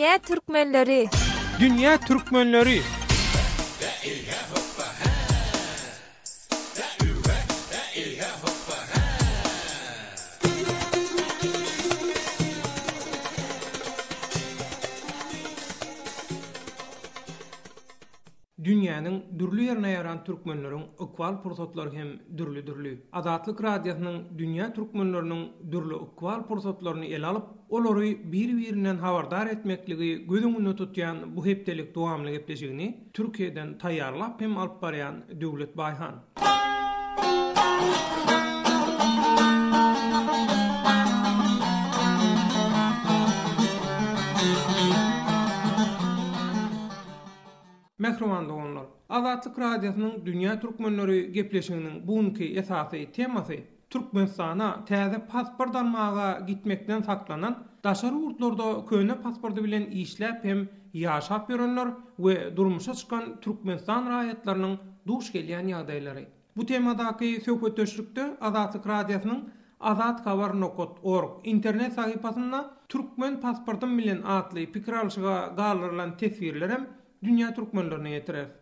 Dünýä türkmenleri! Dünýä türkmenleri! Dünýäniň dürli ýerine ýaran türkmenleriň ykbal pursatlary hem dürli-dürli. Azatlyk Radiosynyň dünýä türkmenleriniň dürli ykbal pursatlaryny ele alyp, olary bir-birinden habardar etmekligi göz öňünde tutýan bu hepdelik dowamly gepleşigini Türkiýeden taýýarlap hem alyp barýan Döwlet Baýhan. Mähriban doganlar! Azatlyk Radiosynyň Dünýä Türkmenleri gepleşiginiň bu günki esasy temasy Türkmenistana täze pasport almaga gitmekden saklanan, daşary ýurtlarda köne pasporty bilen işläp hem ýaşap ýörenler we durmuşa çykan Türkmenistan raýatlarynyň duş gelýän ýagdaýlary. Bu temadaky söhbetdeşlikde Azatlyk Radiosynyň Azat Habar nokat org internet sahypasynda Türkmen pasportym bilen atly pikir alşyga galdyrylan teswirlerem dünýä türkmenlerine ýetireris.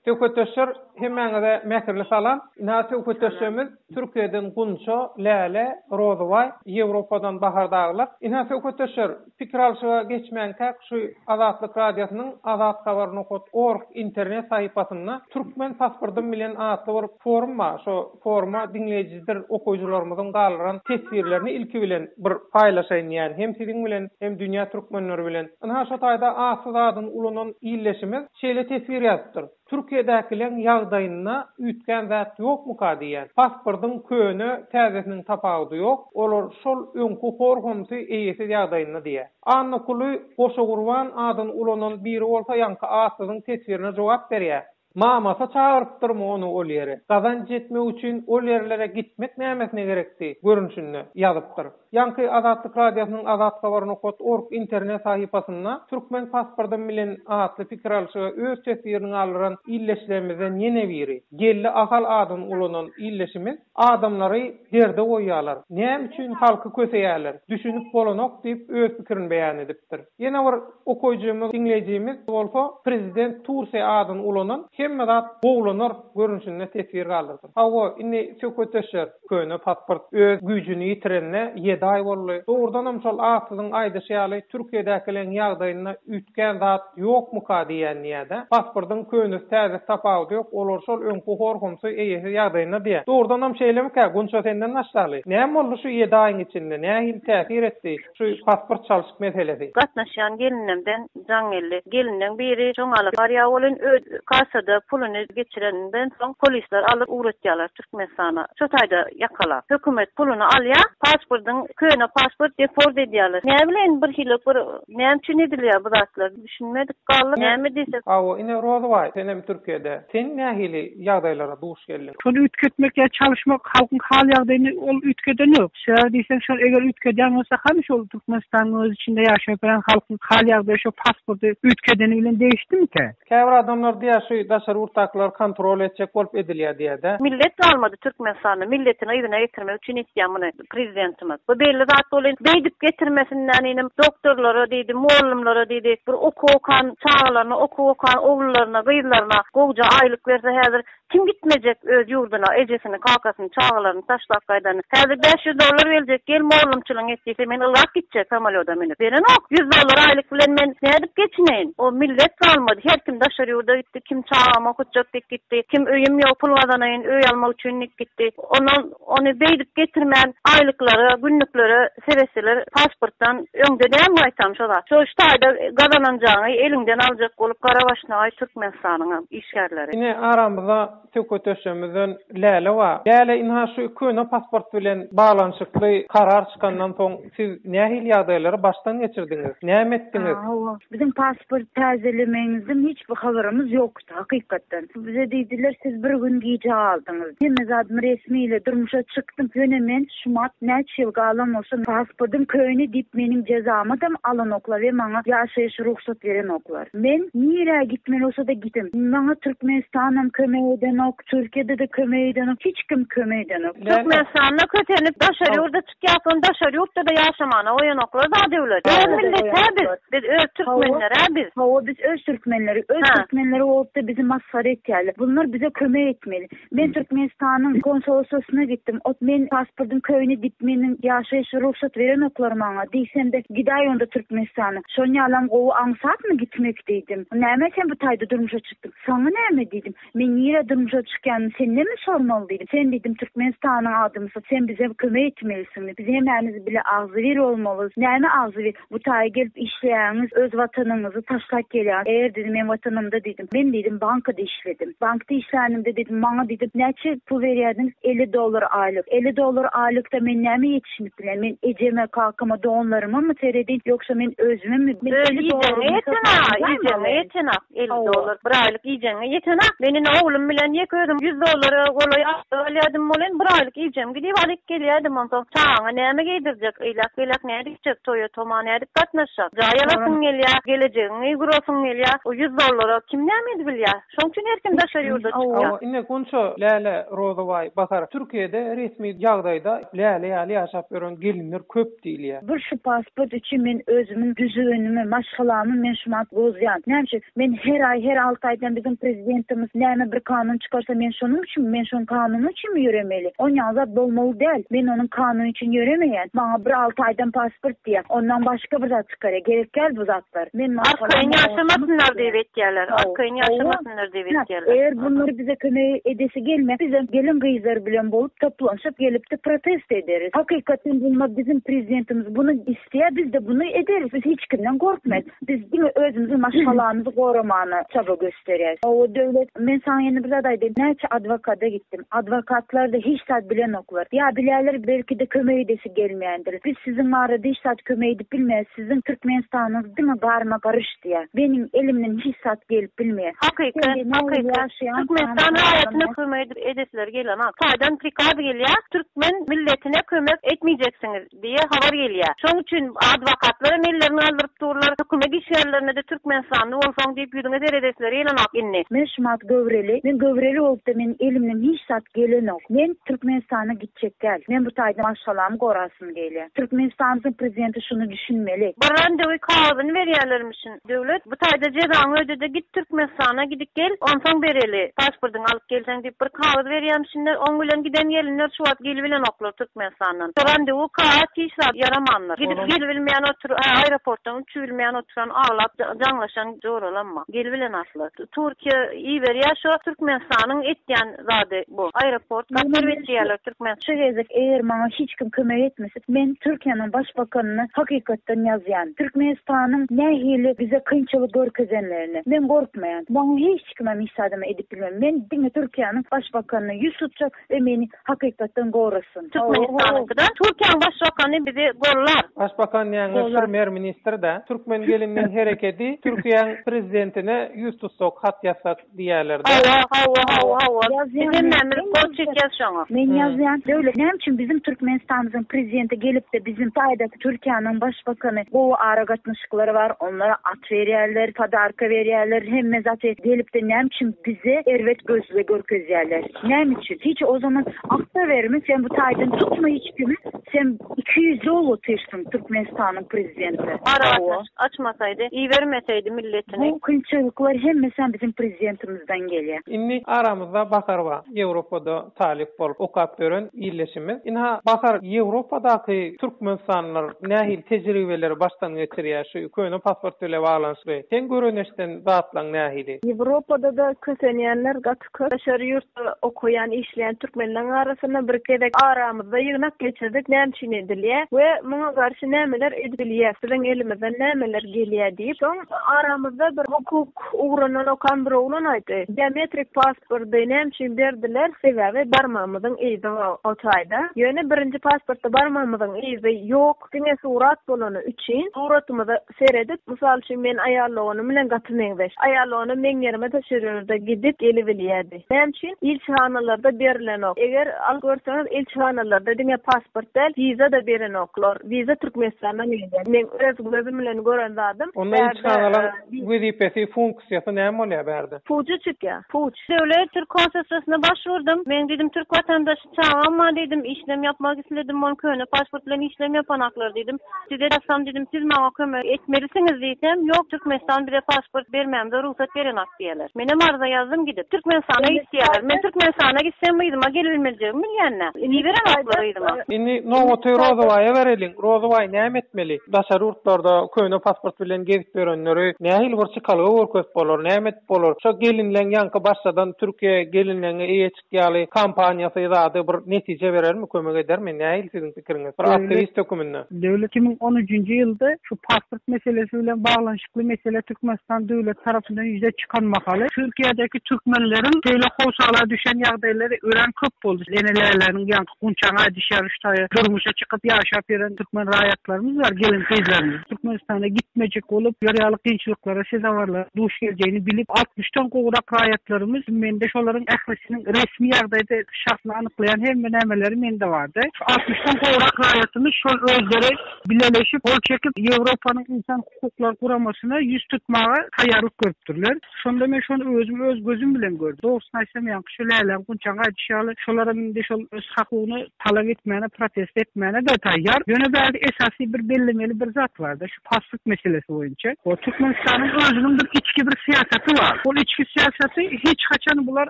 Söhbetdeşler hemmäňize mähirli salam. Ynha söhbetdeşlerimiz Türkiýeden Gunça, Läle, Rozybaý, Ýewropadan Bahar dagylar. Ynha söhbetdeşler pikir alşyga geçmänkäk şu Azatlyk Radiosynyň Azathabar nokat org internet sahypasynda Türkmen pasportym bilen atly bir forum bar. Şo foruma diňleýjidir okyjylarymyzyň galdyran teswirlerini ilki bilen bir paýlaşaýyn diýýän hem siziň bilen hem dünýä türkmenleri bilen. Ynha şo taýda atsyz adyny ulanan ildeşimiz şeýle teswir ýazypdyr. Türkiýedäkileň ýagdaýynda üýtgän zat ýokmuka diýýän. Pasportyň köne, täzesiniň tapawudy ýok. Olar şol öňki hor-homsy eýesiz ýagdaýynda diýýär. Annakuly Goşagurban adyny ulanan biri bolsa ýaňky atsyzyň teswirine jogap berýär. Mamasy çagyrypdyrmy ony ol ýere? Gazanç etmek üçin ol ýerlere gitmek nämesine gerekdi? görnüşinde ýazypdyr. Ýaňky Azatlyk Radiosynyň Azathabar nokat org internet sahypasynda Türkmen pasportym bilen atly pikir alşyga öz teswirini galdyran ildeşlerimizden ýene biri, Geldi Ahal adyny ulanan ildeşimiz Adamlary derde goýýarlar. Näme üçin halky köseýärler? Düşünip bolanok diýip öz pikirini beýan edipdir. Ýene bir okyjymyz, diňleýjimiz bolsa Prezident Tursiýa adyny ulanan hemme zat gowlanar görnüşinde teswir galdyrdyr. Hawa, indi söhbetdeşler, Köne pasport öz güýjüni ýitirende ýedi aý boldy. Dogrudanam şol Atsyzyň aýdyşy ýaly Türkiýedäkileň ýagdaýynda üýtgän zat ýokmuka diýýän diýýädä. Pasportyň könesi täzesi tapawudy ýok olar şol öňki hor-homsy eýesiz ýagdaýynda diýýä. Dogrudanam şeýlemikä Gunça senden başlaly. Näme boldy şu ýedi aýyň içinde nähili täsir etdi şu pasport çalşyk meselesi? Gatnaşýan gelinlemden jaň geldi. Gelinleň biri şoňala barýar welin öz kassada puluny geçireninden soň polisler alyp ugratýarlar Türkmenistana. Şo taýda ýakalap. Hökümet puluny alýar, pasportyň köne pasport deport edýärler. Näbileýin bir hili bir näme üçin edilýär bu zatlar düşünmedik galdyk. Näme diýsek. Hawa ine Rozybaý senem Türkiýede. Sen nähili ýagdaýlara duş geldiň? Şony üýtgetmek ýa çalyşmak halkyň hal ýagdaýyny ol üýtgedenok. Sebäbi diýseň şol eger üýtgedýän bolsa hany şol Türkmenistanyň öz içinde ýaşap ýören halkyň hal ýagdaýy şo pasporty üýtgedeni bilen degişdimikä? Käbir adamlar diýýär şu daşary ýurtdakylar kontrol etjek bolup edilýär diýýär-dä. Millet galmady Türkmenistanda milletini yzyna getirmek üçin etýär muny prezidentimiz. Bu belli zat bolyn beýdip getirmesinden inim doktorlara diýdi mollumlara diýdi bir okuw okan çagalaryna okuw okan ogullaryna gyzlaryna gowja aýlyk berse häzir Kim gitmejek öz ýurduna, ejesini, kakasyny, çagalaryny taşlap gaýdany. Häzir 500 dollar berjek, gel mollumçylygyňy et diýse, men ylgap gitjek samolýoda münüp. Berenok. Ýüz dollar aýlyk bilen men nädip geçineýin? O millet galmady. Her kim daşary ýurda gitdi, kim çagamy okatjak diýip gitdi, kim öýüm ýok, pul gazanaýyn, öý almak üçin diýip gitdi. Ondan ony beýdip getirmän, aýlyklara, günlüklere seretseler, pasportdan öňde dälmi gaýtam şo zat. Şo şu taýda gazananjaňy eliňden aljak bolup gara başyna aý Türkmenistanyňam. işgärleri. Ine aramyzda söhbetdeşlerimizden Läle bar. Läle ynha şu köne pasport bilen baglanyşykly karar çykandan soň siz nähili ýagdaýlary başdan geçirdiňiz? Näme etdiňiz? Hawa, biziň pasport täzelemegimizden hiç bir habarymyz ýokdy. Hakykatdan. Bize diýdiler, siz bir gün gijä galdyňyz. Hemme zadym resmi ile durmuşa çykdym. Ýöne men şumat näçe ýyl galan bolsam, pasportym köne diýip meniň jezamadam alanoklar we maňa ýaşaýyş rugsat berenoklar. Men nirä gitmeli bolsa-da gitdim. Maňa Türkmenistanam kömek edenok, Türkiýede-de kömek edenok, hiç kim kömek edenok. Türkmenistanda kösenip daşary ýurda çykýas, ony daşary ýurtda-da ýaşamana goýanoklar da döwlet. Öz millet-ä biz, biz öz türkmenler-ä biz. Hawa, biz öz türkmenleri, öz türkmenleri bolup-da bizi masgara etýärler. Bunlar bize kömek etmeli. Men Türkmenistanyň konsolostwasyna gitdim. Ot men pasportym köne diýip meniň ýaşaýyş rugsat berenoklar maňa. Diýsemde gidäý onda Türkmenistana. Şon ýalam gowy aňsatmy gitmek diýdim. Näme sen bu taýda durmuşa çykdyň? Saňa näme diýdim. Men nirä durmuşa çykýanymy sendenmi sormaly diýdim. Sen diýdim Türkmenistanyň adamysy sen bize kömek etmelisiň. Biz hemämiz bile agzybir bolmalys. Näme agzybir? Bu taýa gelip işleýäňiz, öz watanyňyzy taşlap gelýäňiz. Eger diýdim, men watanymda diýdim, men diýdim, bankada işledim. Bankda işlänimde diýdim, maňa diýdim, näçe pul berýärdiňiz? 50 dollar aýlyk. 50 dollar aýlykda men näme ýetişinip bilen? Men ejeme, kakama, doganlarymamy seredeýin, ýogsa men özümemi? Men Öz 50 iýjegiňe dollarymy ýeten-a, satyn iýjegiňe alaýmaly. ýeten-ak 50 Hawa. dollar. Bir aýlyk iýjegiňe ýeten-ak. Men ine oglum bilen ýeke özüm 100 dollara golaý aýlyk alýardym welin, bir aýlyk iýjegim gidip alyp gelýärdim. Onsoň çagaňa näme geýdirjek, eýläk-beýläk nädip gitjek, toýa toma nädip gatnaşjak? Jaý alasyň gelýär, gelejegiňi gurasyň gelýär. O ýüz dollara kim näme edibilýär? Şoň üçin her kim daşary ýurda çykýar. Hawa, indi Gunça, Läle, Rozybaý, Bahar, Türkiýede resmi ýagdaýda Läle ýaly ýaşap ýören gelinler köp diýilýär. Bir şu pasport üçin men özümiň düzüwenimi, maşgalamy men şumat bozýan. Näme üçin? Men her aý, her alty aýdan biziň prezidentimiz näme bir kanun çykarsa men şonuň üçinmi, men şoň kanuny üçinmi ýöremeli? Onýan zat bolmaly däl. Men onuň kanuny üçin ýöremeýän. Maňa bir alty aýdan pasport diýýär. Ondan başga bir zat çykarýar. Gerek däl bu zatlar. Men Arkaýyn maşgalam ýaşamasynlar diýip etýärler. Arkaýyn Hawa. ýaşamasynlar diýip etýärler. Eger bunlar bize kömek edesi gelme, bizem gelin-gyzlar bilen bolup toplanyşyp gelipdi protest ederis. Hakykatdan bunlar biziň prezidentimiz buny isleýär, bizde buny ederis. Biz hiç kimden gorkmaýas. Biz diňe özümiziň maşgalamyzy goramana çaba gösterýäs. Hawa Döwlet, men saňa ýene bir zat aýdaýyn, näçe adwokada gitdim. Adwokatlar-da hiç zat bilenoklar. Ýa bilýärler, belki-de kömek edesi gelmeýändir. Biz siziň barada hiç zat kömek edip bilmeýäs, siziň Türkmenistanyňyz diňe garma-garyş diýýär. Meniň elimden hiç zat gelip bilmeýär. Hakyky, hakyky. Türkmenistan raýatyna kömek edip edesileri gelenok. Taýdan prikaz gelýär, türkmen milletine kömek etmeýjeksiňiz. Diýe habar gelýär. Şoň üçin adwokatlaram ellerini galdyryp durlar, hökümet işgärlerine-de türkmenistanly bolsaň diýip ýüzüňe seredesleri gelenok indi. Men şumat göwreli. Men göwreli bolupda meniň elimden hiç zat gelenok. Men Türkmenistana gitjek däl. Men bu taýda maşgalamy gorasym gelýär. Türkmenistanymyzyň prezidenti şuny düşünmeli. Bir randewi kagyzyny berýärlermişin. Döwlet, bu taýda jezaňy öde-de git Türkmenistana gidip gel, onsoň bereli, pasportyňy alyp gelseň diýip bir kagyz berýämişinler, oň bilen giden gelinler şu wagt gelibilenoklar Türkmenistandan. Randewu kagyz hiç zat ýaramandyr. Gidip gelibilmeýän otur, aeroportdan uçubilmeýän oturan aglap jaňlaşan joralamma. Gelibilen asla. Türkiýe iberýär şo Türkmenistanyň etýän zady bu. Aeroport gaty erbet diýýärler Türkmen. Şu gezek eger maňa hiç kim kömek etmese men Türkiýäniň başbakanyna hakykatdan ýazýan. Türkmenistanyň nähili bize kynçylyk görkezenlerini. Men gorkmaýan. Maňa hiç kimem hiç zadam edip bilmez. Men diňe Türkiýäniň başbakanyna ýüz tutjak we meni hakykatdan gorasyn. Türkmenistanyňkyda Türkiýäň başbakany bizi gollar. Başbakan diýýäňiz premýer ministr-dä. Türkmen gelininiň herekedi Türkiýäň prezidentine ýüz tutsak, hat ýazsak diýýärler-dä. Hawa, hawa, hawa, hawa. Biz hemmämiz gol çekýäs şoňa. Men ýazýan. Döwlet, näme üçin biziň Türkmenistanymyzyň prezidenti gelipde biziň taýdaky Türkiýäniň başbakany gowy aragatnaşyklary bar, onlara at berýärler, podarka berýärler, hemme zat gelipde näme üçin bize erbet gözle görkezýärler? Näme üçin? Hiç o zaman akta berme sen bu taýdan tutma hiç kimi sen 200 ol otyrsyň Türkmenistanyň prezidenti. Aragatnaşyk açmasaydy, ibermeseydi milletini. Bu kynçylyklar hemmesem biziň prezidentimizden gelýär. Indi aramyzda Bahar bar. Ýewropada talyp bolup okap ýören ildeşimiz. Ynha Bahar Ýewropadaky türkmenistanlylar nähili tejribeleri başdan geçirýär şu köne pasport bile baglanyşykly. Seň gören eşiden zatlaň nähili? Ýewropada-da kösenýänler gaty köp. Daşary ýurtda okaýan, işleýän türkmenleň arasynda bir gezek aramyzda ýygnak geçirdik, näme üçin edilýär we muňa garşy nämeler edip bilýäs, biziň elimizden nämeler gelýär diýip. Soň aramyzda bir hukuk ugrundan okan bir oglan aýtdy, biometrik pasporty näme üçin berdiler, sebäbi barmagymyzyň yzy bar o taýda. Ýöne birinji pasportda barmagymyzyň yzy ýok, diňe surat bolany üçin suratymyza seredip, mysal üçin men aýal doganym bilen gaty meňzeş. Aýal doganym meň ýerime. Türkmenlerimiz daşary ýurda gidip gelibilýärdi. Näme üçin? Ilçihanalarda berilenok. Eger alyp görseňiz ilçihanalarda diňe pasport däl, wiza-da berenoklar. Wiza Türkmenistandan gelýär. Meň öz gözüm bilen gören zadym. Onda ilçihanalaryň wezipesi, funksiýasy näme bolýar bärde? Puja çykýar. Puç. Döwlet türk konsulstwasyna başwurdym. Meň diýdim türk watandaşy çagam bar diýdim, işlem ýapmak isledim, ol köne pasport bilen işlem ýapanaklar diýdim. Size ýazsam diýdim, siz maňa kömek etmelisiňiz diýsem, ýok Türkmenistan bize pasport bermämize rugsat berenak diýýärler. Menem arza ýazdym gidip. Türkmenistana git diýýärler. Men Türkmenistana gitsem yzyma gelibilmejegimi bilýän-dä. Iberenoklar yzyma. Indi nobaty Rozybaýa bereliň. Rozybaý näme etmeli? Daşary ýurtlarda köne pasport bilen gezip ýörenleri nähili bir çykalga görkezip bolar, näme edip bolar? Şo gelinleň ýaňky başladan Türkiýe gelinleňe eýe çyk ýaly kampaniýasy zady bir netije berermi, kömek edermi? Nähili siziň pikiriňiz? Bir aktiwist höküminde. Döwlet 2013-nji ýylda şu pasport meselesi bilen baglanyşykly mesele Türkmenistan döwleti tarapyndan ýüze çykan mahaly Türkiýedäki türkmenleriň şeýle howsala düşen ýagdaýlary örän köp boldy. Eneleriniň ýaňky Gunçaň aýdyşy ýaly şu taýa durmuşa çykyp ýaşap ýören türkmen raýatlarymyz bar, gelin-gyzlarymyz. Türkmenistana gitmejek bolup, ýör ýaly kynçylyklara sezawarlara duş geljegini bilip, altmyşdan gowrak raýatlarymyz, mende şolaryň ählisiniň resmi ýagdaýda şahsyny anyklaýan hemme nämeleri mende bardy. Şu altmyşdan gowrak raýatymyz şol özleri bileleşip, gol çekip, Ýewropanyň Ynsan hukuklary guramasyna ýüz tutmaga taýýarlyk görüpdirler. Şonda men şony özüm öz gözüm bilen gördüm. Dogrusyny aýtsam, ýaňky şu Läläň, Gunçaň aýdyşy ýaly, şolaram indi şol öz hakugyny talap etmäne, protest etmäne-de taýýar. Ýöne bärde esasy bir bellemeli bir zat bar-da, şu pasport meselesi boýunça. O Türkmenistanyň özüniň bir içki bir syýasaty bar. Ol içki syýasaty hiç haçan bular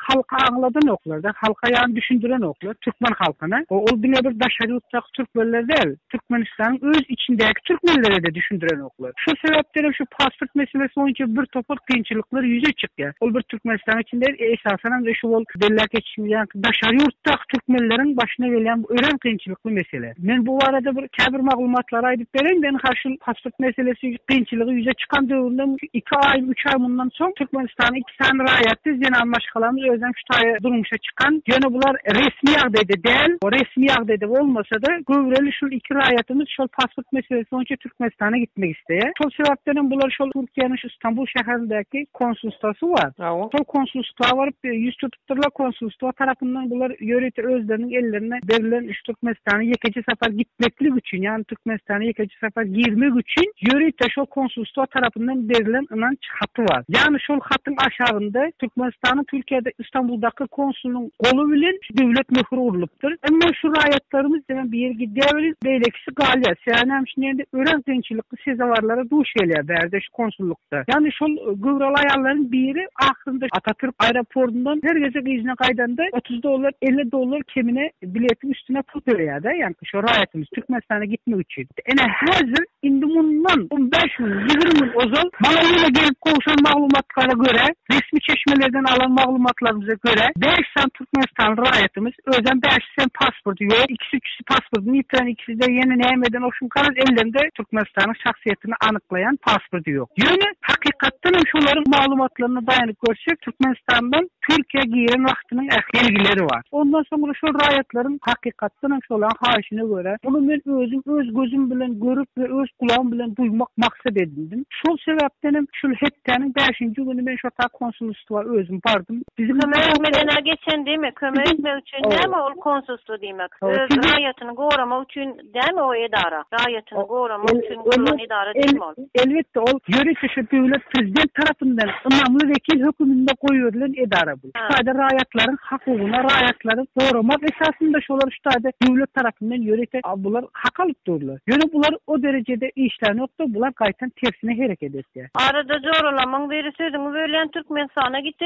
halka aňladanoklar-da, halka ýagny düşündirenoklar, türkmen halkyna. Ol diňe bir daşary ýurtdaky türkmenler däl, Türkmenistanyň öz içindäki türkmenlere-de düşündirenoklar. Şol sebäpden hem şu pasport meselesi boýunça bir topar kynçylyklar ýüze çykýar. Ol bir Türkmenistanyň içinde däl, esasanam şu bolup belläp geçişimiz ýaly daşary ýurtdaky türkmenleriň başyna gelýän bu örän kynçylykly mesele. Men bu barada bir käbir maglumatlary aýdyp bereýin. Men ha şul pasport meselesi kynçylygy ýüze çykan döwründe iki aý, üç aý mundan soň Türkmenistanyň iki sany raýaty zenan maşgalamyz özem şu taýa durmuşa çykan. Ýöne bular resmi ýagdaýda däl. Resmi ýagdaýda bolmasa-da, göwreli şul iki raýatymyz şol pasport meselesi boýunça Türkmenistana gitmek isleýär. Şol sebäpden hem bular şol Türkiýäniň şu Stambul şäherindäki konsulstwasy bar. Şol konsulstwa baryp ýüz tutupdyrlar. Konsulstwa tarapyndan bular ýörite özleriniň ellerine berlen şu Türkmenistana ýekeje sapar gitmeklik üçin, ýagny Türkmenistana ýekeje sapar girmek üçin ýörite şol konsulstwa tarapyndan berlen ynanç haty bar. Ýagny şol hatyň aşagynda Türkmenistanyň Türkiýede Istanbuldaky konsulynyň goly bilen döwlet möhüri urlupdyr. Emma şu raýatlarymyz diňe biri gidýär welin, beýlekisi galýar. Sebäbi näme üçin diýende örän kynçylykly sezawarlara duş gelýär bärde şu konsullykda. Ýagny şol göwreli aýallaryň biri ahyrynda Atatürk aeroportyndan her gezek yzyna gaýdanda 30 dollar, 50 dollar kemine biletiň üstüne pul töleýär-de, ýaňky şo raýatymyz Türkmenistana gitmek üçin. Ine häzir indi mundan on bäş gün, 20 gün ozal maňa ýene gelip gowşan maglumatlara görä, resmi çeşmelerden alan maglumatlarymyza görä, bäş sany türkmenistanly raýatymyz, özem bäşisem pasporty ýok, ikisi-üçüsi pasportyny ýitiren, ikisi-de ýene näme eden ogşum garaz ellerinde Türkmenistanyň şahsyýetini anyklaýan pasporty ýok. Ýöne hakykatdan hem şolaryň maglumatlaryna daýanyp görsek, Türkmenistandan Türkiýä giren wagtynyň ähli belgileri bar. Ondan soňra şol raýatlaryň hakykatdan hem şolaryň haýyşyna görä, muny men özüm öz gözüm bilen görüp we öz gulagym bilen duýmak maksat edindim. Şol sebäpden hem şul hepdäniň bäşinji güni men şo ta konsulstwa özüm bardym. Biziň Kömek etmeden-ä geçen diýme, kömek etmek üçin näme ol konsulstwo diýmek? Öz raýatyny goramak üçin Dämi o edara? Raýatyny goramak üçin gurlan edara dälmi ol? Elbetde, ol ýörite şu döwlet prezident tarapyndan ynamly wekil höküminde goýberilen edara bu. Şu taýda raýatlaryň hakugyna, raýatlary goramak esasynda şolar şu taýda döwlet tarapyndan ýörite bular hak alyp durlar. Ýöne bular o derejede işlänokda, bular gaýtam tersine hereket etýär. Arada joralamyň biri sözüňi bölýän Türkmenistana gitdi,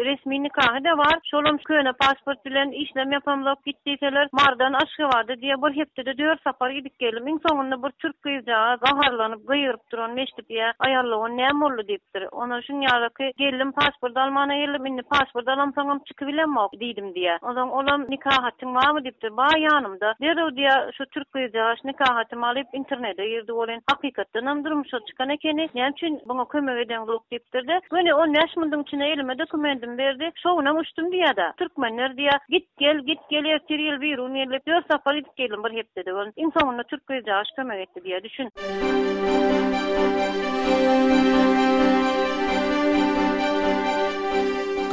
Resmi nikahy-da bar. Şolam köne pasport bilen işlem ýapamzok git diýseler, Marydan Aşgabada diýýär, bir hepdede dört sapar gidip geldim. Iň soňunda bir türk gyzjagaz gaharlanyp gygyryp duran eşidip diýýär, Aýallowan näme boldy diýipdir. Ondan şunýalaky geldim pasport almana geldim, indi pasport alamsoňam çykybilemok diýdim diýýär. Onsoň olam nika hatyň barmy diýipdir. Bar ýanymda. Derrew diýýär, şu türk gyzjagaz nika hatymy alyp internede girdi welin, hakykatdanam durmuşa çykan ekeni, näme üçin buňa kömek edeňzok diýipdir-de, göni on bäş munduň içinde elime dokumentimi berdi, şo günem uçdum diýýär-de. Türkmenler diýýär, git gel, git gel, ertir gel, birigün gel diýip, dört sapar gidip geldim bir hepdede welin, iň soňunda türk gyzjagaş kömek etdi diýýär, düşün.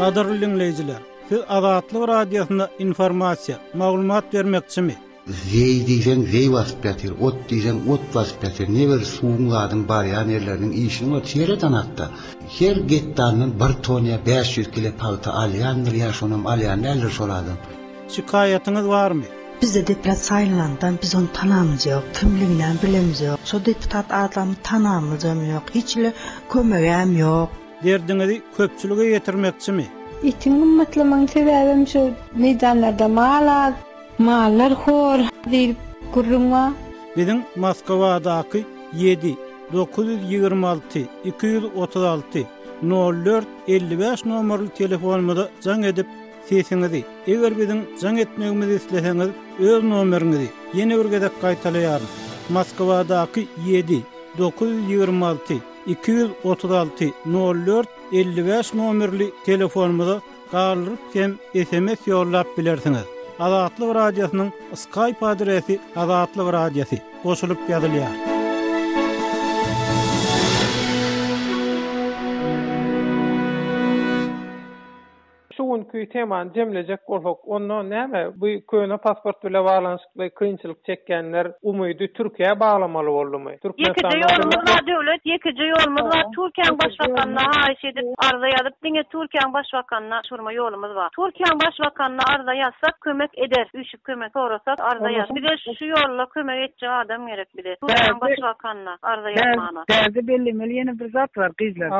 Gadyrly diňleýjiler, siz Azatlyk Radiosyna informasiýa, maglumat bermekçimi? Zeý diýseň zeý basyp ýatyr, ot diýseň ot basyp ýatyr, ne bir suwuň zadyň barýan ýerleriniň işini bor, seret anakda. Her gektaryndan bir ton ýa 500 kile pagta alýandyr ýa şonam alýan däldir şol adam. Şikaýatyňyz barmy? Bizde deputat saýlanandan biz ony tanamyz ýok, kimliginem bilemiz ýok. Şo deputat adamy tanamyzam ýok, hiç hili kömegem ýok. Derdiňizi köpçülige ýetirmekçimi? Etiň gymmatlamagyň sebäbem şu meýdanlarda mal az, mallar hor diýlip gürrüň bar. Biziň Moskwadaky ýedi, 926 236 04 55 nomerli telefonymyza jaň edip, Sesiňizi, eger biziň jaň etmegimizi isleseňiz, öz nomeriňizi, ýene bir gezek gaýtalaýaryn, Moskwadaky ýedi, 926 236 04 55 nomerli telefonymyza galdyryp hem sms ýollap bilersiňiz. Azatlyk Radiosynyň Skype adresi Azatlyk Radiosy, goşulyp ýazylýar. Şu günki temany jemlejek bolsak, onda näme, bu köne pasport bile baglanyşykly kynçylyk çekýänler umydy Türkiýä baglamaly boldumy? Ýekeje ýolumyz bar Döwlet, ýekeje ýolumyz bar, Türkiýäň başbakanyna haýyş edip arza ýazyp, diňe Türkiýäň başbakanyna başvurma ýolumyz bar. Türkiýäň başbakanyna arza ýazsak kömek eder, üýşüp kömek sorasak arza ýaz. Bize şu ýolda kömek etjek adam gerek bize. Türkiýäň başbakanyna arza ýazmana. Bärde bellemeli ýene bir zat bar gyzlar.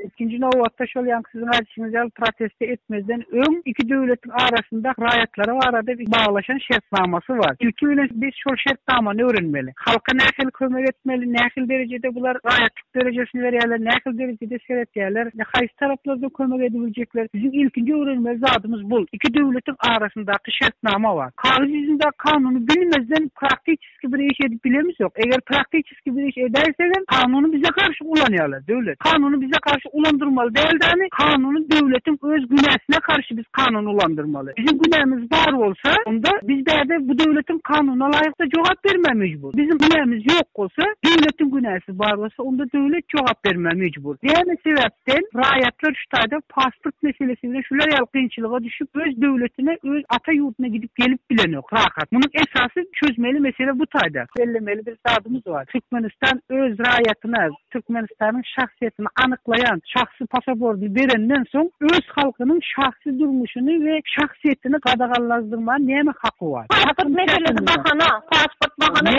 Ikinji nobatda şol ýaňky siziň aýdyşyňyz ýaly protesti etmezden öň iki döwletiň arasynda raýatlary barada bir baglaşan şertnamasy bar. Ilki bilen biz şol şertnamany öwrenmeli. Halka nähili kömek etmeli, nähili derejede bular raýatlyk derejesini berýärler, nähili derejede seretýärler, haýsy taraplarda kömek edibiljekler. Biziň ilkinji öwrenmeli zadymyz bul. Iki döwletiň arasyndaky şertnama bar. Kagyz ýüzündäki kanuny bilmezden praktiçeski bir iş edip bilemizok. Eger praktiçeski bir iş edäýsegem, kanuny bize garşy ulanýarlar, döwlet. Kanuny bize garşy ulandyrmaly däl dämi? Kanuny döwletiň öz günäsine garşy biz kanuny ulandyrmaly. Biziň günämiz bar bolsa, onda biz bärde bu döwletiň kanunyna laýykda jogap bermä mejbur. Biziň günämiz ýok bolsa, döwletiň günäsi bar bolsa, onda döwlet jogap bermä mejbur. Näme sebäpden raýatlar şu taýda pasport meselesi bilen şular ýaly kynçylyga düşüp, öz döwletine, öz ata ýurduna gidip gelip bilenok rahat. Munuň esasy çözmeli mesele bu taýda. Bellemeli bir zadymyz bar. Türkmenistan öz raýatyna Türkmenistanyň şahsyýetini anyklaýan şahsy pasaportyny berenden soň, öz halkynyň şahsy durmuşyny we şahsyýetini gadaganlazdyrmaga näme haky bar? Pasport meselesi bahana, pasport bahana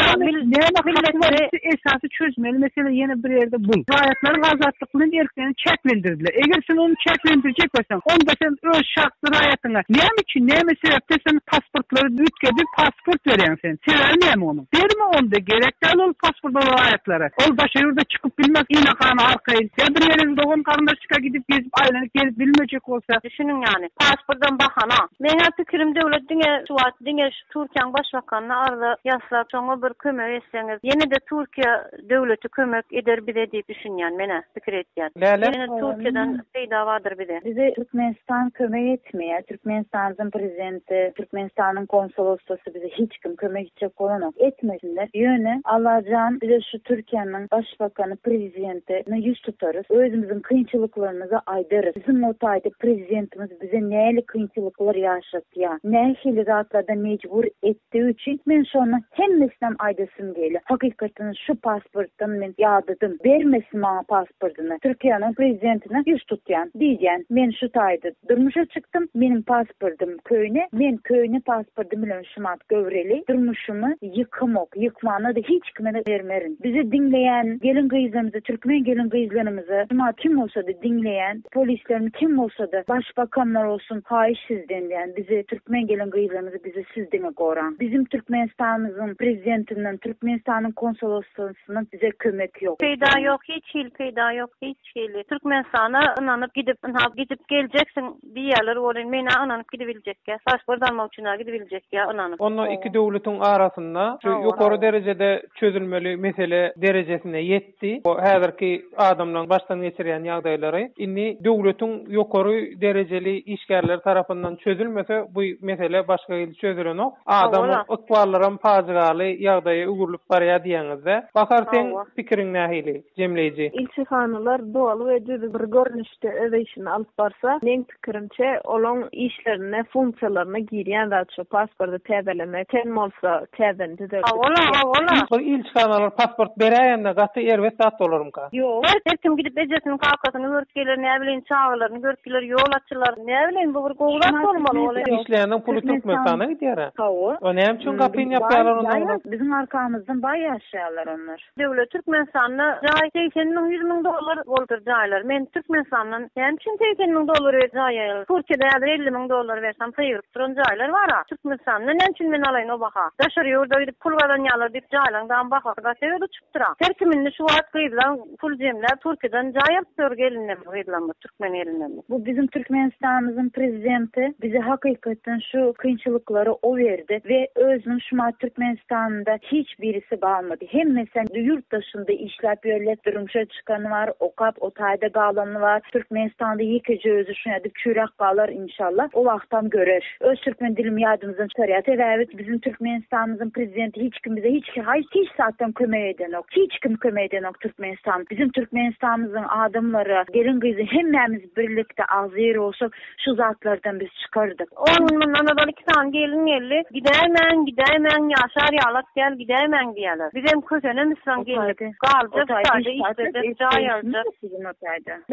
Näme haky bar? Esasy çözmeli mesele ýene bir ýerde bul. Raýatlaryň azatlyk bilen erklerini çäklendirdiler. Eger sen ony çäklendirjek bolsaň, onda sen öz şahsy raýatyňa näme üçin, näme sebäpden sen pasportlary üýtgedip pasport berýäň sen? Sebäbi näme onuň? Berme onda, gerek däl ol pasport ol raýatlara. Ol daşary ýurda çykyp bilmez ine-gana arkaýyn. Ýa bir ýere dogan-garyndaşyka gidip gezip aýlanyp gelip bilmejek bolsa. Düşüniň ýany. Pasportam bahana. Meňä pikirim döwlet diňe şu wagt diňe şu Türkiýäň başbakanyna arza ýazsak şoňa bir kömek etseňiz ýene-de Türkiýe döwleti kömek eder bize diýip düşünýän menä pikir etýän. Läle. Ýene Türkiýeden peýda bardyr bize. Bize Türkmenistan kömek etmeýär. Türkmenistanyň prezidenti, Türkmenistanyň konsolostwasy bize hiç kim kömek etjek bolanok. Etmesinler. Ýöne Allajan bize şu Türkiýäniň başbakany, prezidentine ýüz tutarys. Özümiziň kynçylyklarymyzy aýdarys. Biziň o taýda prezidentimiz bize näli kynçylyklar ýaşatýar, nähili zatlardan mejbur etdigi üçin men şony hemmesinem aýdasym gelýär. Hakykatdan şu pasportdan men ýadadym. Bermesin maňa pasportyny. Türkiýäniň prezidentine ýüz tutýan. Diýýän, men şu taýda durmuşa çykdym, meniň pasportym köne, men köne pasportym bilen şumat göwreli durmuşymy ýykamok, ýykmana-da hiç kime-de bermerin. Bizi diňleýän gelin-gyzlarymyza, türkmen gelin-gyzlarymyza, şumat kim bolsa-da diňleýän polislermi kim bolsa-da, başbakanlar bolsun, haýyş sizden diýýän, bizi türkmen gelin-gyzlarymyzy bizi siz diňe goraň. Bizim Türkmenistanymyzyň prezidentinden, Türkmenistanyň konsoloslasyndan bize kömek ýok. Peýda ýok, hiç hili peýda ýok, hiç hili. Türkmenistana ynanyp gidip, ynha gidip geljeksin diýýärler welin, men-ä ynanyp gidibiljekgä. Pasport almak üçin-ä gidibiljekgä ynanyp. Onda iki döwletiň arasynda şu ýokary derejede çözülmeli mesele derejesine ýetdi. Bu häzirki adamlaryň başdan geçirýän ýagdaýlary. Indi döwletiň ýokary. derejeli işgärleri tarapyndan çözülmese bu mesele başga hili çözülenok. Adamyň ykballaram pajygaly ýagdaýa öwrülip barýar diýýäňizde. Bahar seň pikiriň nähili? Jemleýji. Ilçihanalar doly we düzüw bir görnüşde öz işini alyp barsa, meň pikirimçe, olaň işlerine, funksiýalaryna girýän zat şu pasporty täzelemek, kem bolsa täzeden düzeldip. Hawa-la, hawa-la. Bir ilçihanalar pasport beräýende gaty erbet zat bolarmyka? Ýok. Her kim gidip ejesini, kakasyny görüp geler, näbileýin çagalaryny görüp geler, ýol açylar. Näbileýin bu bir gowy zat bolmaly ol. Işleýäniň puly Türkmenistana gidýär-ä. Hawa. O näme üçin gapyny ýapýarlar onda olar? Biziň arkamyzdan baý ýaşaýarlar onlar. Döwlet Türkmenistanda jaý 80 müň 100 müň dollar bolupdyr jaýlar. Men Türkmenistandan näme üçin 80 müň dollar berip jaý aýaly? Türkiýede häzir 50 müň dollar bersem sygyryp duran jaýlar bar-a. Türkmenistanda näme üçin men alaýyn o baha? Daşary ýurda gidip pul gazanýarlar diýip jaýlaryň dam bahasy gaty erbet uçupdyr-a. Her kim indi şu wagt gyzlaň pul jemläp Türkiýeden jaý alyp ýör gelinlerimiz gyzlarymyz türkmen gelinlerimiz. Bu biziň Türkmenistanymyzyň prezidenti bize hakykatdan şu kynçylyklary o berdi we özüniň şumat Türkmenistanynda hiç birisi galmady hemmesi ýurt daşynda işläp ýörler durmuşa çykany bar okap o taýda galany bar Türkmenistanda ýekeje özi şuny edip çüýräp galar inşallah o wagtam görer. Öz türkmen dilimi ýadymyzdan çykarýar. Sebäbi biziň Türkmenistanymyzyň prezidenti hiç kim bize hiç hiç zatdan kömek edenok. Hiç kim kömek edenok Türkmenistan. Biziň Türkmenistanymyzyň adamlary, gelin gyzy hemmämiz birlikde agzybir bolsak şu zatlardan biz çykardyk. On gün mundan ozal iki sany gelin geldi. Gidäýmäň, gidäýmäň, ýaşar ýalak däl, gidäýmäň diýýärler. Bizem kösenemissoň geldik. Galjak, şaýda işlejek, jaý aljak.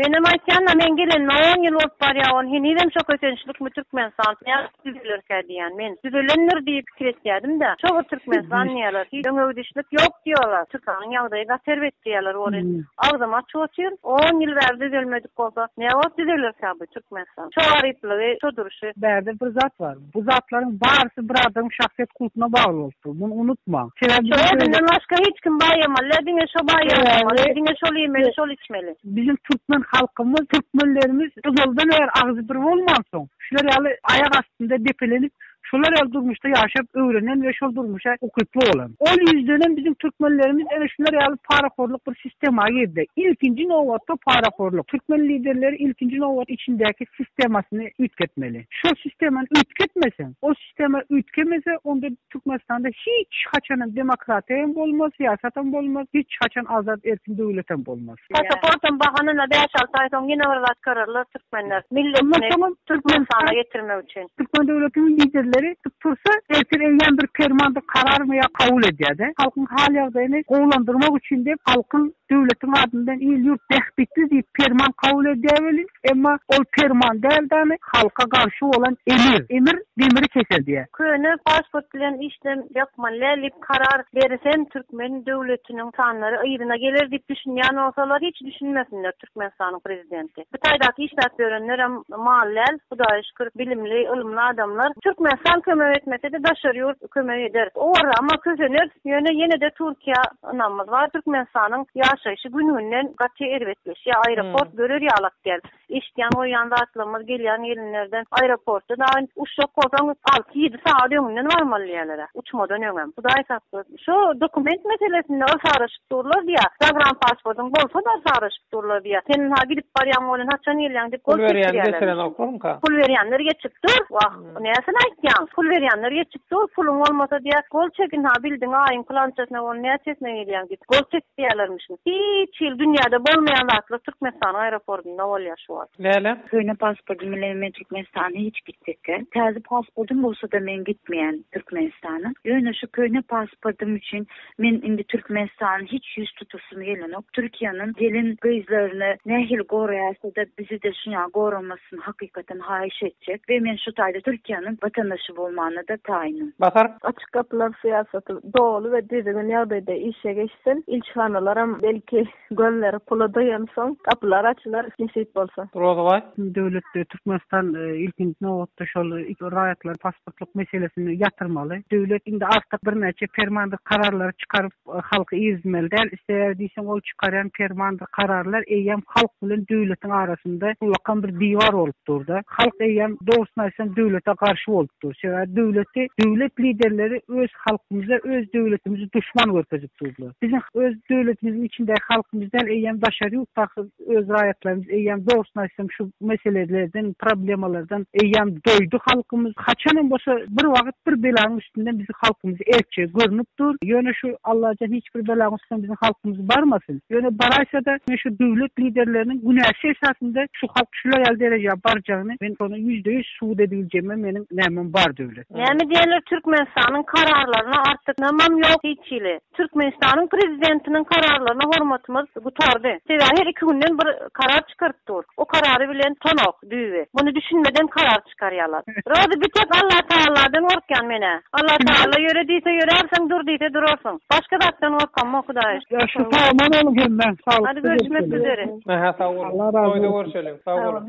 Menem aýtýan-da, men gelenime on ýyl bolup barýar, on henizem şo kösençlikmi Türkmenistan nädip düzelerkä diýýän. Men düzelendir diýip pikir etýädim-de. Şo bir Türkmenistan diýýärler. Hiç öňe gidişlik ýok diýýärler. Türkmenistanyň ýagdaýy gaty erbet diýýärler. Ony agzym açyp otyryn. On ýyl bäri düzelmedik bolsa, näwagt düzelerkä bu Türkmenistan? Şo garyplygy, şo durşy. Bärde bir zat bar. Bu zatlaryň barysy bir adamyň şahsyýet kultuna bagly bolup dur. Muny unutmaň. Sebäbi Şo özünden başga hiç kim baýamaly däl, diňe şo baýamaly, diňe şol iýmeli, şol içmeli. Biziň türkmen halkymyz, türkmenlerimiz ozaldan bäri agzy bir bolmansoň, şular ýaly aýak astynda depelenip, şolar ýaly durmuşda ýaşap öwrenen we şol durmuşa ukyply bolan. Ol ýüzdenem biziň türkmenlerimiz ene şular ýaly parahorluk bir sistema girdi. Ilkinji nobatda parahorluk. Türkmen liderleri ilkinji nobat içindäki sistemasyny üýtgetmeli. Şol sistemany üýtgetmeseň, o sistema üýtgemese, onda Türkmenistanda hiç haçanam demokratiýa hem bolmaz, syýasatam bolmaz, hiç haçan azat erkin döwletem bolmaz. Pasaportam bahanyna bäş-alty aý soň ýene bir zat çykararlar türkmenler. Milletini Türkmenistana getirmek üçin. Türkmen döwletiniň liderleri tuttursa, ertir eýýäm bir permandyr, kararmy ýa kabul edýär-de. Halkyň hal-ýagdaýyny gowulandyrmak üçin diýip, halkyň Döwletiň adyndan il-ýurt bähbitli diýip perman kabul edýär welin, emma ol perman däl dany halka garşy bolan emir. Emir demiri keser diýýär. Köne pasport bilen işlem ýapmaly däl diýip karar berisen türkmen döwletiniň sanlary yzyna geler diýip düşünýän bolsalar hiç düşünmesinler Türkmenistanyň prezidenti. Bu taýdaky işläp ýörenlerem mal däl Hudaýa şükür bilimli ylymly adamlar. Türkmenistan kömek etmesede daşary ýurt kömek eder. Owarrama köseneris ýöne ýenede Türkiýä ynamymyz bar. Türkmenistanyň ýaşaýşy gün-günden gaty erbetleşýär. Aeroport görer ýalak däl. Eşidýän goýýan zatlarymyz gelýän gelinlerden aeroportda dagy uçjak bolsaň alty-ýedi sagat öňünden barmaly diýýärler-ä. Uçmadan öňem. Hudaý saklasyn. Şo dokument meselesinde yrsaraşyp durlar diýýär. Zagranpasportyň bolsa-da yrsaraşyp durlar diýýär. Sen ynha gidip barýaň welin haçan gelýäň diýip gol Pul berýäni çekdirýärler. geçirenoklarmyka? Pul berýänler geçip dur. Wah, näsini aýtýaň? Pul berýänler geçip dur, puluň bolmasa diýýär, gol çek ynha bildiň aýyň pylançasyna bolun näçesine gelýäň diýip gol çekdirýärlermişin. Hiç hili dünýäde bolmaýan zatlar Türkmenistanyň aeroportynda bolýar şu wagt. Läle. Köne pasportym bilen men Türkmenistana hiç gitjekgä. Täze pasportym bolsada men gitmeýän Türkmenistana. Ýöne şu köne pasportym üçin Men indi Türkmenistany hiç ýüz tutasym gelenok. Türkiýäniň gelin gyzlaryny nähili goraýasada bizide şuňa goramasyny hakykatan haýyş etjek we men şu taýda Türkiýäniň watandaşy bolmana-da taýynym. Bahar. Açyk gapylar syýasaty doly we düzgün ýagdaýda işe geçsin. Ilçihanalaram belki Gözleri pula doýansoň, gapylar açylar, nesip bolsa. Rozybaý. Döwlet Türkmenistan ilkinji nobatda şol raýatlar pasportlyk meselesini ýatyrmaly. Döwlet indi artyk birnäçe permandyr kararlary çykaryp halky irizmeli däl. Sebäbi diýseň ol çykarýan permandyr kararlar eýýäm halk bilen döwletiň arasynda ullakan bir diwar bolup durda. Halk eýýäm dogrusyny aýtsam döwlete garşy bolup dur. dur. Sebäbi döwleti, döwlet liderleri öz halkymyza, öz döwletimizi duşman görkezip durlar. Biziň öz döwletimiziň içindäki halkymyz däl, eýýäm daşary ýurtdaky öz raýatlarymyz eýýäm dogrusyny aýtsam şu meselelerden, problemalardan eýýäm doýdy halkymyz. Haçanam bolsa bir wagt bir belanyň üstünden biziň halkymyzy eltjegi görnüp dur. Ýöne şu Allajan hiç bir belanyň üstünden biziň halkymyz barmasyn. Ýöne baraýsa-da men şu döwlet liderleriniň günäsi esasynda şu halk şular ýaly derejä barjagyny men şony 100% subut edibiljegime meniň nämem bar döwlet. Näme diýerler Türkmenistanyň kararlaryna artyk ynamam ýok hiç hili. Türkmenistanyň prezidentiniň kararlaryna hormatymyz gutardy. Sebäbi her iki günden bir karar çykaryp dur. O karary bilen tonok düýbi. Muny düşünmeden karar çykarýalar. Rozy bir tek Allatagaladan gorkýan menä. Allatagala ýöre diýse ýörärsiň dur diýse durarsyň. Başga zatdan gorkamok Hudaýa şükür. Ýagşy sag boluň hemmäň saglyk. Hadi görüşmek üzere. Aha sag boluň. Allah razy Toýda bolsun. görşeliň. Sag boluň.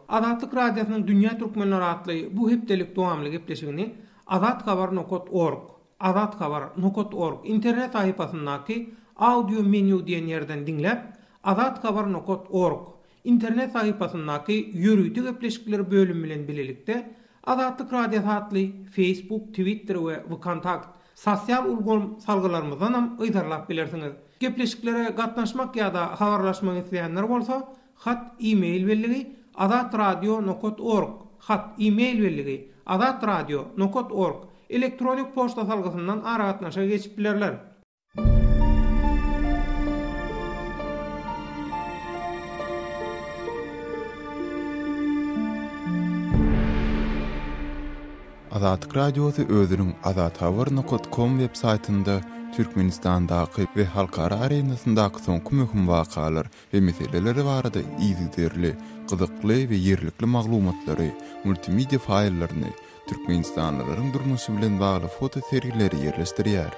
Azatlyk Radiosynyň Dünýä Türkmenleri atly bu hepdelik dowamly gepleşigini Azathabar nokat org, Azathabar nokat org internet sahypasyndaky Audio menýu diýen ýerden diňläp, Azathabar nokat org Internet sahypasyndaky ýörite gepleşikler bölümi bilen bilelikde Azatlyk Radiosy atly Facebook, Twitter we Wkontakt sosial ulgam salgylarymyzdanam yzarlap bilersiňiz. Gepleşiklere gatnaşmak ýa-da habarlaşmak isleýänler bolsa, hat e-mail belligi azatradio nokat org, hat e-mail belligi azatradio nokat org elektronik poçta salgysyndan aragatnaşyga geçip bilerler. Azatlyk Radiosy özüniň azathabar nokat kom web saýtynda Türkmenistandaky we halkara arenasyndaky soňky möhüm wakalar we meseleler barada yzygiderli, gyzykly we ýerlikli maglumatlary, multimedia faýllaryny, Türkmenistanlylaryň durmuşy bilen bagly foto sergileri ýerleşdirýär.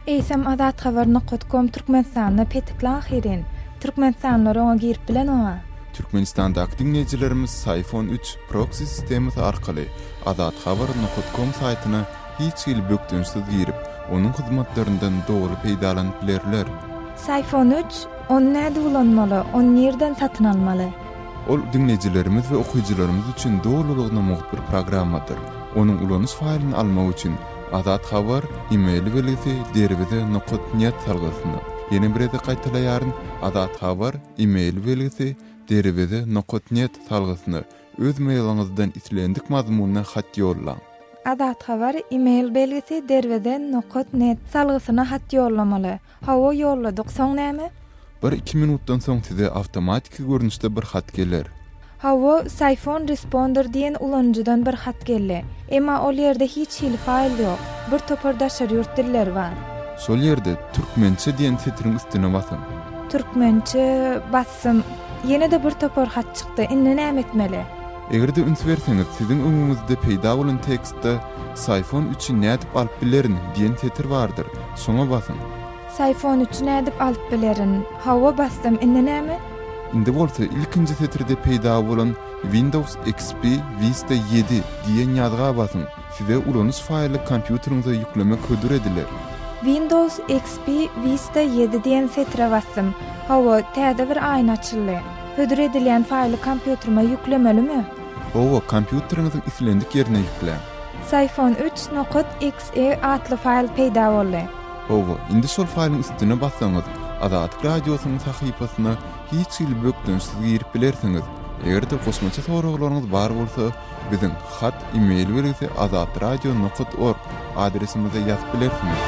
Eýsem Azathabar nokat kom Türkmenistanda petikli ahyryn. Türkmenistanlylar oňa girip bilenoga. Türkmenistandaky diňleýjilerimiz Syfon üç proksi sistemasy arkaly Azathabar nokat kom saýtyna hiç hili bökdençsiz girip, onuň hyzmatlaryndan doly peýdalanyp bilerler. Syfon üç, ony nädip ulanmaly, ony nirden satyn almaly? Ol diňleýjilerimiz we okyjylarymyz üçin dolulygyna mugt bir programmadyr. Onuň ulanyş faýlyny almak üçin Azat Habar e-mail belgisi derweze nokat net salgysyna, ýene bir gezek gaýtalaýaryn, Azat Habar e-mail belgisi derweze nokat net salgysyna öz mailiňizden islendik mazmunda hat ýollaň. Azat Habar e-mail belgisi derweze nokat net salgysyna hat ýollamaly. Hawa ýolladyk, soň näme? Bir-iki minutdan soň size awtomatiki görnüşde bir hat geler. Hawa, Syphon Responder diýen ulanyjydan bir hat geldi. Emma ol ýerde hiç hili faýl ýok. Bir topar daşary ýurt dilleri bar. Şol ýerde Türkmençe diýen setiriň üstüne basyň. Türkmençe basdym. Ýene-de bir topar hat çykdy. Indi näme etmeli? Eger-de üns berseňiz, siziň öňüňizde peýda bolan tekstde Syphon üçi nädip alyp bilerin diýen setir bardyr. Şoňa basyň. Syphon üçi nädip alyp bilerin? Hawa, basdym. Indi näme? Indi bolsa ilkinji setirde peýda bolan Windows XP Vista ýedi diýen ýazga basyň. Size ulanyş faýly kompýuteriňize ýüklemek hödür ediler. Windows XP Vista ýedi diýen setire basdym. Hawa, täze bir aýna açyldy. Hödür edilýän faýly kompýuterime ýüklemelimi? Hawa, kompýuteriňiziň islendik ýerine ýükläň. Syphon üç nokat XE atly faýl peýda boldy. Hawa, indi şol faýlyň üstüne bassaňyz, Azatlyk Radiosynyň sahypasyna hiç hili bökdençsiz girip bilersiňiz. Eger-de goşmaça soraglaryňyz bar bolsa, biziň hat e-mail belgisi azatradio nokat org adresimize ýazyp bilersiňiz.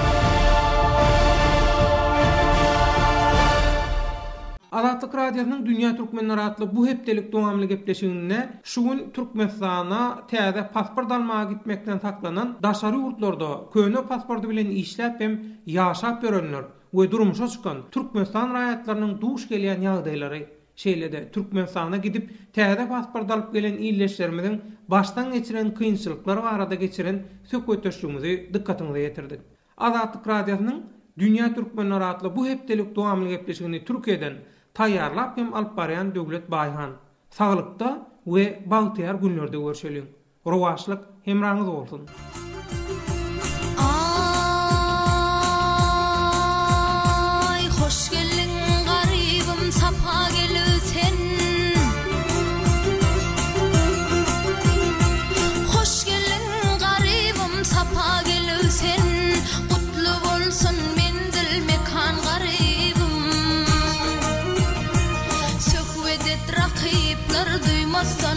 Azatlyk Radiosynyň Dünýä Türkmenleri atly bu hepdelik dowamly gepleşiginde şu gün Türkmenistana täze pasport almaga gitmekden saklanan daşary ýurtlarda köne pasporty bilen işläp hem ýaşap ýörenler we durmuşa çykan Türkmenistan raýatlarynyň duş gelýän ýagdaýlary, şeýle-de Türkmenistana gidip täze pasport alyp gelen ildeşlerimiziň başdan geçiren kynçylyklary barada geçiren söhbetdeşligimizi dykgatyňyza ýetirdik. Azatlyk Radiosynyň Dünýä Türkmenleri atly bu hepdelik dowamly gepleşigini Türkiýeden taýýarlap hem alyp barýan Döwlet Baýhan. Saglykda we bagtyýar günlerde görşeliň. Rowaçlyk hemraňyz bolsun! Dostlar.